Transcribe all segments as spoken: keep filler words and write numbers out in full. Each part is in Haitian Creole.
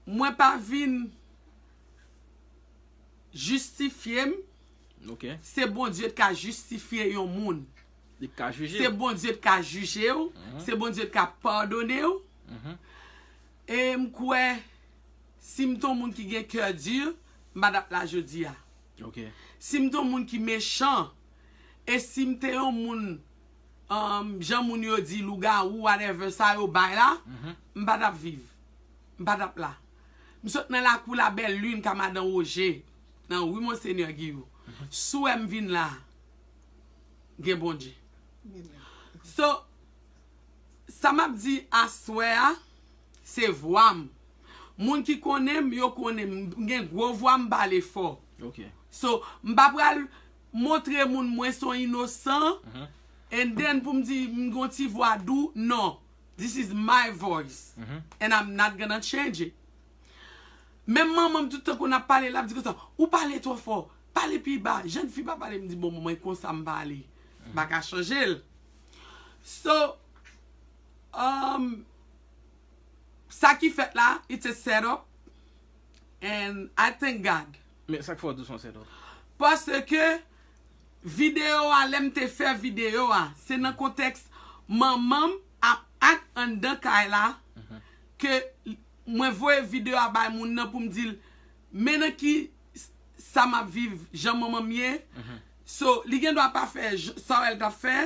Mwen pa vin jistifye m. Se Bondye k ka jistifye yon moun. Se Bondye k ka jije w. Se Bondye k ka padone w. E m kwè, si m te yon moun ki gen kè di, m pa t ap la jodi a. Si m te yon moun ki mechan, e si m te yon moun, um, jan moun yo di lougawou, whatever, sa yo bay la, m pa t ap viv. M pa t ap la. M sot nan lakou la Bèl Lin ka madan Woje, nan ri Monsenyè Giyou. Si w wè m vin la, gen Bondye. So, sa m ap di aswè a, se vwa m. Moun ki konnen m, yo konnen m. M gen gwo vwa, m pale fò. So, m pa pral montre moun mwen se yon inosan, and then pou m di m gen yon ti vwa dou, non. This is my voice, and I'm not gonna change it. Menm manman m tout tan konn ap pale, l ap di konsa, "Ou pale twò fò, pale pi ba, jèn fi pa pale." M di, "Bon, manman, e konsa m pale. M pa ka chanje l." So, um, sa ki fèt la, it's a setup, and I thank God. Men sa k fè w di w se yon setup? Paske videyo a, lè m te fè videyo a, se nan kontèks manman m ap ak anndan kay la, ke mwen voye videyo a bay moun nan pou m di l, men nan ki s- sa m ap viv, jan manman m ye. So, li gen dwa pa fè j- sa w wè l t ap fè.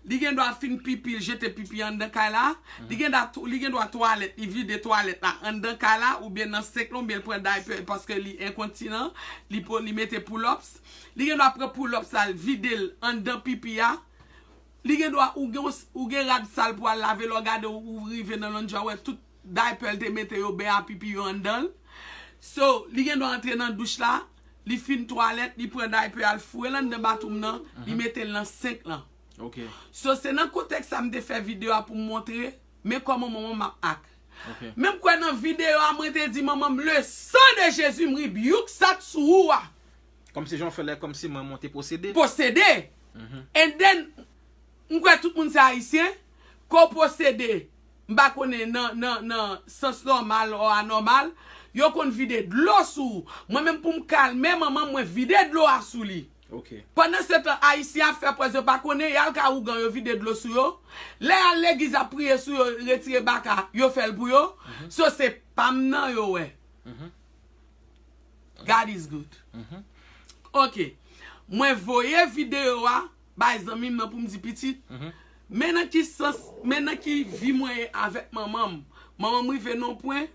Li gen dwa fin pipi, l jete pipi anndan kay la. Li gen dwa, li gen dwa twalèt, li vide twalèt la anndan kay la, oubyen nan senk lan, oubyen l pran daypè paske li enkontinan, li, pou- li mete pull-ups. Li gen dwa pran pull-ups la, l vide l anndan pipi a. Li gen dwa, ou gen, ou gen rad sal pou al lave, lè w gade, ou, ou rive nan laundry, ou wè tout daypè l te mete yo, ben a pipi yo anndan l. So, li gen dwa antre nan douch la, li fin twalèt, li pran daypè a, l foure l anndan batwoup nan, li mete l nan senk lan. So, se nan kontèks sa m te fè videyo a pou m montre, men kòman manman m ap ak. Men m kwè nan videyo a, mwen te di manman m, le sang de Jésus, m rebuke sa k sou ou a. Kòmsi jan w fè lè, kòmsi manman w te posede. Posede. And then, m kwè tout moun se Ayisyen. Kò w posede, m pa konnen nan, nan, nan sans nòmal or anòmal, yo konn vide dlo sou ou. Mwen menm pou m kalme manman m, mwen vide dlo a sou li. Pandan se tan, Ayisyen ap fè pwèz yo pa konnen, y al ka ougan, yo vide dlo sou yo. Lè y al legliz ap priye sou yo, retire baka, yo fè l pou yo. So se pa m nan yo wè. God is good. Ok. Mwen voye videyo a bay zanmi m nan pou m di pitit. Men nan ki sans, men nan ki vi mwen ye avèk manman m. Manman m rive nan yon pwen,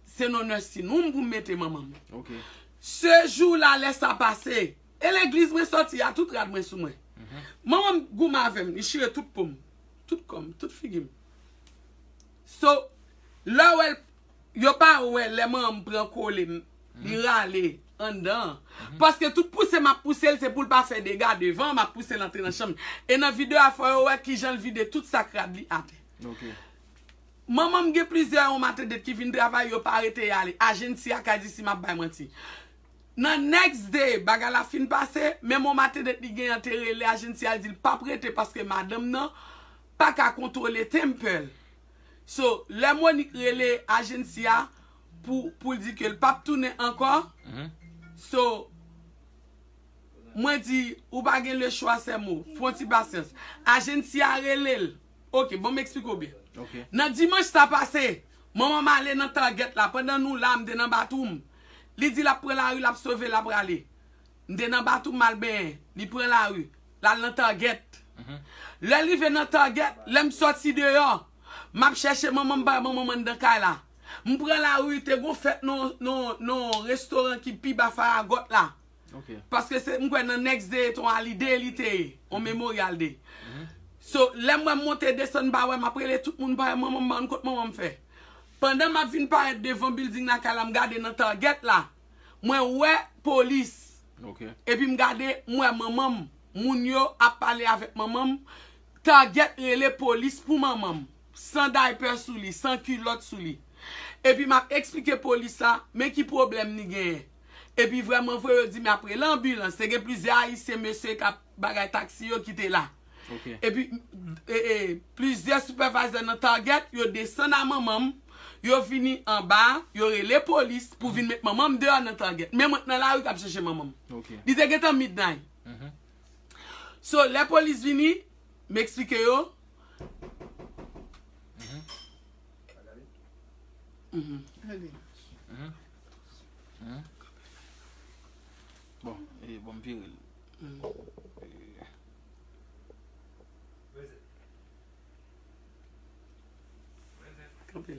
se nan nursing home pou m mete manman m. Se jou la, lè sa pase, e legliz mwen sòti a, tout rad mwen sou mwen. Manman m goumen avè m, li chire tout po m, tout kò m, tout figi m. So, lè w wè l, yo pa wè lè manman m pran kole m, li rale anndan an. Paske tout pouse m ap pouse l, se pou l pa fè dega devan, m ap pouse l antre nan chanm. E nan videyo a, fò yo wè kijan l vide tout sak rad li atè. Manman m gen plizyè yon matendet ki vin travay, yo pa rete y ale. Ajansi a ka di si m ap bay manti. Nan next day, bagay la fin pase, menm yon matendet li genyen te rele ajansi a, l di l p ap rete paske madanm nan pa ka kontwole temper l. So, lè Monique rele ajansi a pou, pou l di ke l p ap tounen ankò, so, mwen di, ou pa gen lechwa, sè m, fè yon ti pasyans. Ajansi a rele l. Ok, bon, m eksplike w byen. Nan dimanch sa pase, manman m ale nan Target la. Pandan nou la, m te nan batwoup m. Li di l ap pran lari, l ap sove, l ap rale. M te nan batwoup m al benyen. Li pran lari. L al nan Target. Lè l rive nan Target, lè m sòti deyò, m ap chèche manman m, m pa wè manman m anndan kay la. M pran lari, te gon fèt nan, nan, nan restoran ki pi ba Farragut la. Paske se, m kwè nan next day, te yon holiday li te ye, yon Memorial Day. So, lè m wè m monte desann, m pa wè, m ap rele tout moun, m pa wè manman m, m pa konn kot manman m fè. Pandan m ap vin parèt devan building lakay la, m gade nan Target la, mwen wè polis. Epi m gade, m wè manman m. Moun yo ap pale avèk manman m. Target rele polis pou manman m. San daypè sou li, san kilòt sou li. Epi m ap eksplike polis la, men ki pwoblèm li genyen. Epi vrèman vre, yo di m ap rele anbilans. Te gen plizyè Ayisyen, mesye k ap bagay taksi yo ki te la. Epi, e, e, plizyè supervisor nan Target, yo desann a manman m, Yo vini anba, yo rele polis pou vin met manman m deyò nan tangèt. Men mwen t nan lari k ap chèche manman m. Li te gentan midnight. So, lè polis vini, m eksplike yo. Mhm. Bon, e, bon, m vire l. E, Kanpe.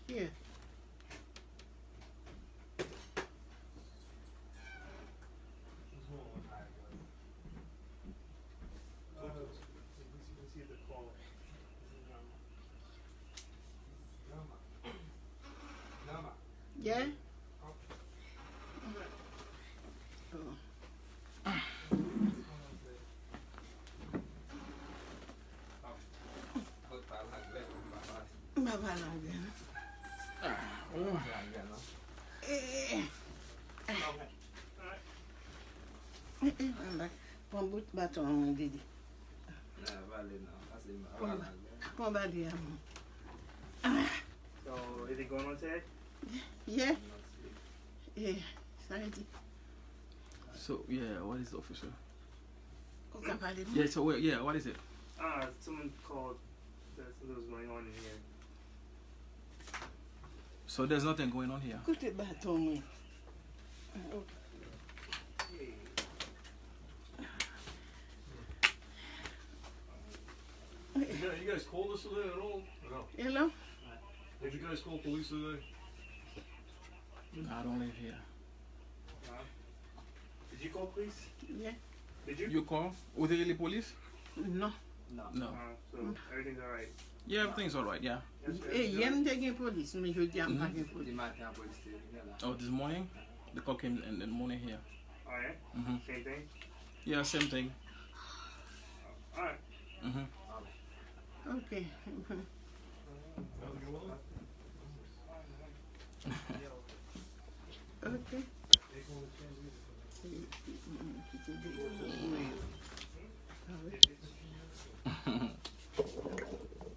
Yeah. Yeah. M pa pale anglè, non. Eh, eh, eh, eh, pran bout baton an mwen, Didi. Pran ba-, pran bale a mwen. So, is it going on today? Yeah. Eh, sa vle di. So, yeah, what is the official? Ou ka pale mwen? Yeah, so, wait, yeah, what is it? Ah, someone called that something was going on in here. So there's nothing going on here. Kote baton mwen? You guys, you guys call this today at all? No. Hello? Did you guys call police today? I don't live here. Did you call police? Yeah. Did you? You call? Ou te rele polis? No. No. No. Uh, so everything's all right. Yeah, everything's all right, yeah. Yes, sir. Eh, yè m te gen polis, men jodi a m pa gen polis. Di maten an polis te vini la. Oh, this morning? The call came in the morning here. Oh, yeah? Mm-hmm. Same thing? Yeah, same thing. All right. Mm-hmm. Ok. Ok.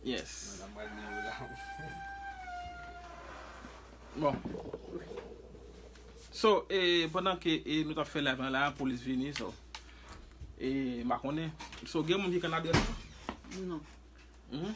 Yes. Bon. So, e, pandan ke, e, nou t ap fè live lan la, polis vini, so. E, m pa konnen. So, gen moun ki konn adrès la? Non. Mhm.